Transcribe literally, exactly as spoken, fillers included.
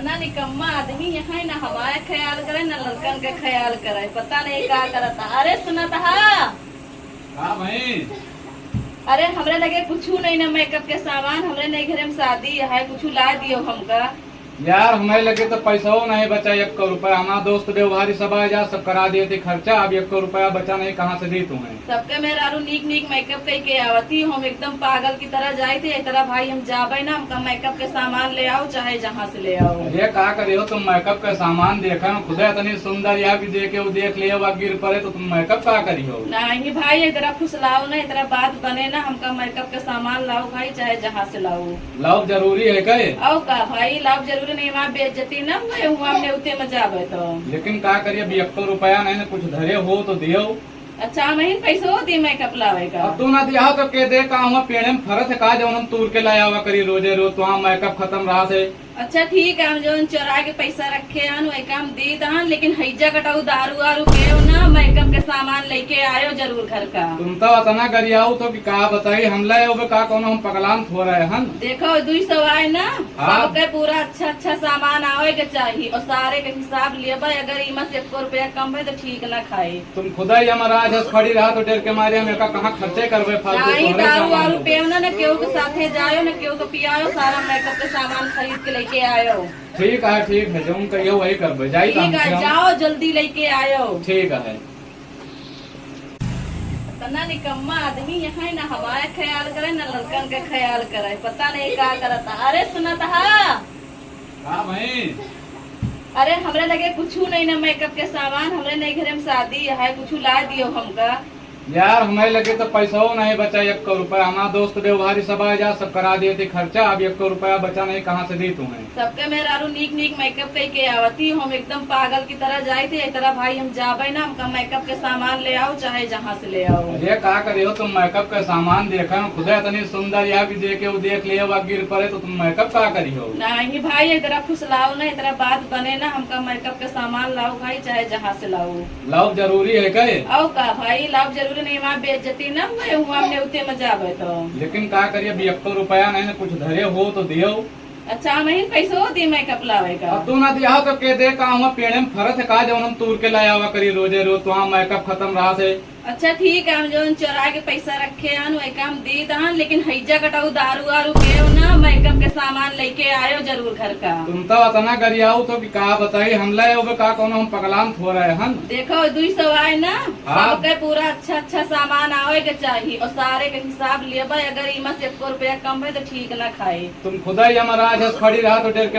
ना निकम्मा आदमी यहाँ ना हमारे ख्याल करे, ना लड़कन के ख्याल करे, पता नहीं का करता। अरे सुनत हा? हाँ भाई। अरे हमरे लगे कुछू नहीं ना makeup के सामान, हमरे नई घरे में शादी है, कुछू ला दियो हमका। यार, हमारे लगे तो पैसो नहीं बचा, एक रुपया। हमारा दोस्त व्यवहारी सब आ जा, सब करा देते खर्चा। अब एक रुपया बचा नहीं, कहाँ से दी तुम्हें? सबके मेहरारू नीक नीक makeup कई के आवती, हम एकदम पागल की तरह जाई थे। ए तरह भाई हम जाबे ना, हमका makeup के सामान ले आओ, चाहे जहाँ से ले आओ। अरे का करियो तुम, makeup का सामान देखे, खुदे इतनी सुंदर या भी देखे, वो देख ले, वो गिर पड़े तो तुम makeup का करियो? नहीं भाई, ए तरह फुसलाओ ना, ए तरह बात बने ना, हमका makeup का सामान लाओ भाई, चाहे जहाँ से लाओ। लाभ जरूरी है का ये? और का भाई, लाभ जरूरी नहीं, हमार बेइज्जती ना हुए, हुआ हमने उते में जाबे तो। लेकिन का करिए, अभी एको रुपया नहीं ना, कुछ धरे हो तो दियो। अच्छा, हम ही पैसो दी makeup लावे का। अब तू ना दिया तो के दे, का हम पेड़े में फरत है का, जौन हम तूर के लाया हुआ करी रोजे रोज, तो हम makeup खत्म रहा थे। अच्छा ठीक है, हम जौन चोरा के पैसा रखे हन, वही काम दी दहन, लेकिन हैजा कटाऊ दारू वारू पियो ना, makeup के सामान लेके आयो जरूर घर का। तुम तो इतना गरियाऊ तो कि का बताई, हम ले ओबे का, कोनो हम पगलान थो रहे हन। देखो, दुई सौ आए ना, हाँ। सबके पूरा अच्छा अच्छा सामान आवे के चाहिए और सारे के हिसाब लेबे। अगर इमा से एको रुपया कम है तो ठीक ना खाए। तुम खुदा ही हमारा आज खड़ी रहा तो डर के मारे हम एका कहाँ खर्चे करबे फालतू, नहीं, तोहरे दारू सामान वारू लेबे। पियो ना, ना केहू के साथे जायो, ना केहू के पियायो, सारा makeup के सामान खरीद के लेके आयो। ठीक है, ठीक है, जौन कहियो वही करबे। जाई ठीक काम है, से हम जाओ जल्दी लेके आयो। ठीक है। इतना निकम्मा आदमी यहाँ ना हमारे ख्याल करे, ना लड़कन के ख्याल करे, पता नहीं का करता। अरे सुनत हा? हाँ भाई। अरे हमरे लगे कुछू नहीं ना makeup के सामान, हमरे नई घरे में शादी है, कुछू ला दियो हमका। यार, हमारे लगे तो पैसो नहीं बचा एक रुपया। हमारा दोस्त व्यवहारी सब आ जा, सब करा देते खर्चा। अब एक रुपया बचा नहीं, कहाँ से दी तुम्हें? सबके मेहरारू नीक नीक makeup कई के आवती, हम एकदम पागल की तरह जाई थे। ए तरह भाई हम जाबे ना, हमका makeup के सामान ले आओ, चाहे जहाँ से ले आओ। अरे का करियो तुम, makeup के सामान देखे, खुदे इतनी सुंदर या भी देखे, वो देख ले, वो गिर पड़े तो तुम makeup का करियो? नहीं भाई, ए तरह फुसलाओ ना, ए तरह बात बने ना, हमका makeup के सामान लाओ भाई, चाहे जहाँ से लाओ। लाभ जरूरी है का ये? और का भाई, लाभ जरूरी नहीं, हमार बेइज्जती ना हुए, हुआ हमने उते में जाबे तो। लेकिन का करिए, अभी एको रुपया नहीं ना, कुछ धरे हो तो दियो। अच्छा, हम ही पैसो दी makeup लावे का। अब तू ना दिया तो के दे, का हम पेड़े में फरत है का, जौन हम तूर के लाया हुआ करी रोजे रोज, तो हम makeup खत्म रहा थे। अच्छा ठीक है, हम जौन चोरा के पैसा रखे हन, वही काम दी दहन, लेकिन हैजा कटाऊ दारू वारू पियो ना, makeup के सामान लेके आयो जरूर घर का। तुम तो इतना गरियाऊ तो कि का बताई, हम ले ओबे का, कोनो हम पगलान थो रहे हन। देखो, दुई सौ आए ना, हाँ। सबके पूरा अच्छा अच्छा सामान आवे के चाहिए और सारे के हिसाब लेबे। अगर इमा से एको रुपया कम है तो ठीक ना खाए। तुम खुदा ही हमारा आज खड़ी रहा तो डर के